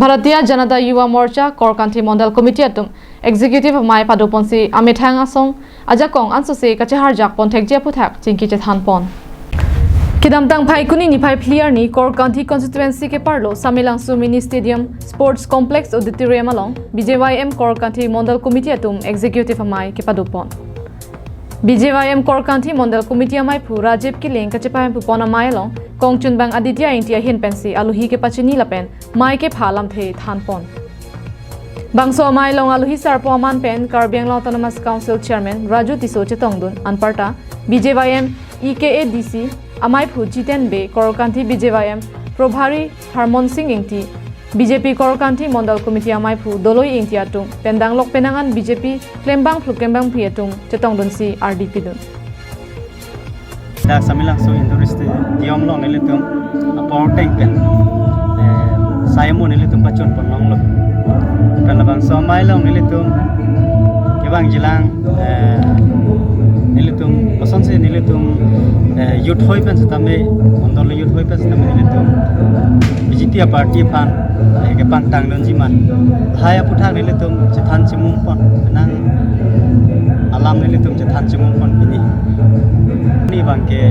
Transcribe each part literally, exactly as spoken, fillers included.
Bharatiya Janata Yuva Morcha Korkanthi Mondal Committee atum Executive amei padoponsi amethang asong ajakong ansose kacheharjak ponthekji aputhak chingki chethanpon. Kedamtang Phaikuni niphai phli arni Korkanthi Constituency keparlo Samelangso Mini Stadium Sports Complex Auditorium along B J Y M Korkanthi Mondal Committee atum Executive amei kepadopon. B J Y M Korkanthi Mondal Committee ameiphu Rajiv Killing kachepahempupon amei along kongchunbang Aditya Ingti ahin pensi alohi kepachini lapen mei kepha lamthe thanpon. Bangso amei along alohi sarpo aman pen Karbi Anglong Autonomous Council Chairman Raju Tisso chetongdun, anparta B J Y M E K A D C ameiphu Jiten Bey, Korkanthi B J Y M Probhari Harmon Sing Ingti, B J P Korkanthi Mondal Committee ameiphu Doloi Ingti atum, pen danglok penang an B J P klembangphlu klembangphi atum chetongdunsi ardi pidun. Dak Samelangso Indoor Stadium along nelitum apor teng pen, eh, sai amo nelitum pachunpon longlo. Pen labangso amei along nelitum kevangjilang, eh, nelitum kosonsi nelitum, eh, youth hoi pen setame, mondol youth hoi pen setame nelitum B J P aparty aphan, eh, kepangtangdunji ma, lahai aputhak nelitum chethan chimungpon, nang alam nelitum chethan chimungpon pini. Pini abangke,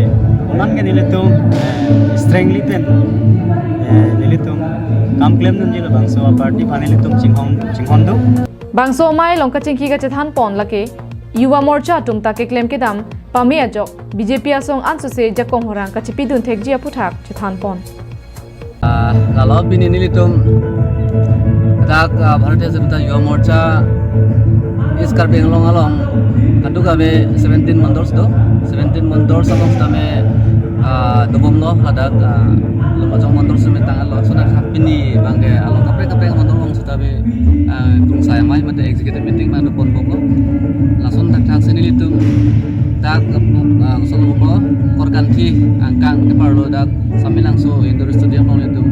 onan ke nelitum, eh, strengthly pen, eh, nelitum kam klemdunji labangso aparty aphan nelitum chinghon, chinghondun. Bangso amei along kachingki kachethanpon lake Yuva Morcha atum ta keklem kedam pame ajok B J P asong ansose jakong horang kachepidunthekji aputhak chethanpon. Ah, lalo pini nelitum dak, ah, Bharatiya Janata Yuva Morcha East Karbi Anglong along kadokave seventeen mondols do, seventeen mondols along setame, ah, dobomlo hadak, ah, Lumbajong mondol semetang along, sona kha pini abangke along kaprek kaprek mondol along setame, ah, krungsai amei mate executive meeting ma doponbomlo. Lason thakthak si nelitum dak, ah, kosonbomlo, Korkanthi angkang keparlo dak Samelangso Indoor Stadium along nelitum,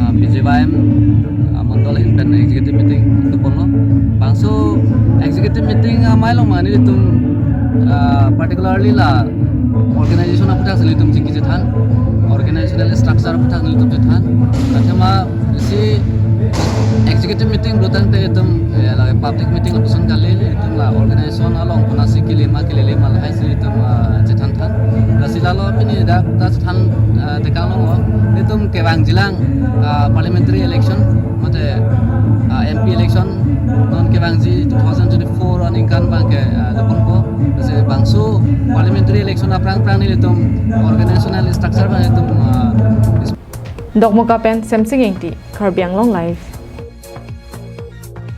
ah, B J Y M, ah, mondol ahin pen executive meeting doponlo. Bangso executive meeting amei along ma nelitum, ah, particularly la organization aputhak si nelitum chingki chethan, organizational structure aputhak nelitum chethan. Athema isi executive meeting pulo tangte itum, eh, la public meeting lapuson kali, itum la organization along konatsi kelema kelelema lahai si itum, ah, chethan than. Lasi lalo pini dak ta chethan, ah, tekang longlo, itum kevangjilang, ah, parliamentary election mate, ah, M P election non kevangji two thousand twenty-four aningkan abangke, ah, doponpo. Lasi bangso parliamentary election aphrang aphrang nelitum organizational structure abang itum, ah, Dokmoka pen Semsing Ingti, Karbi Anglong Live.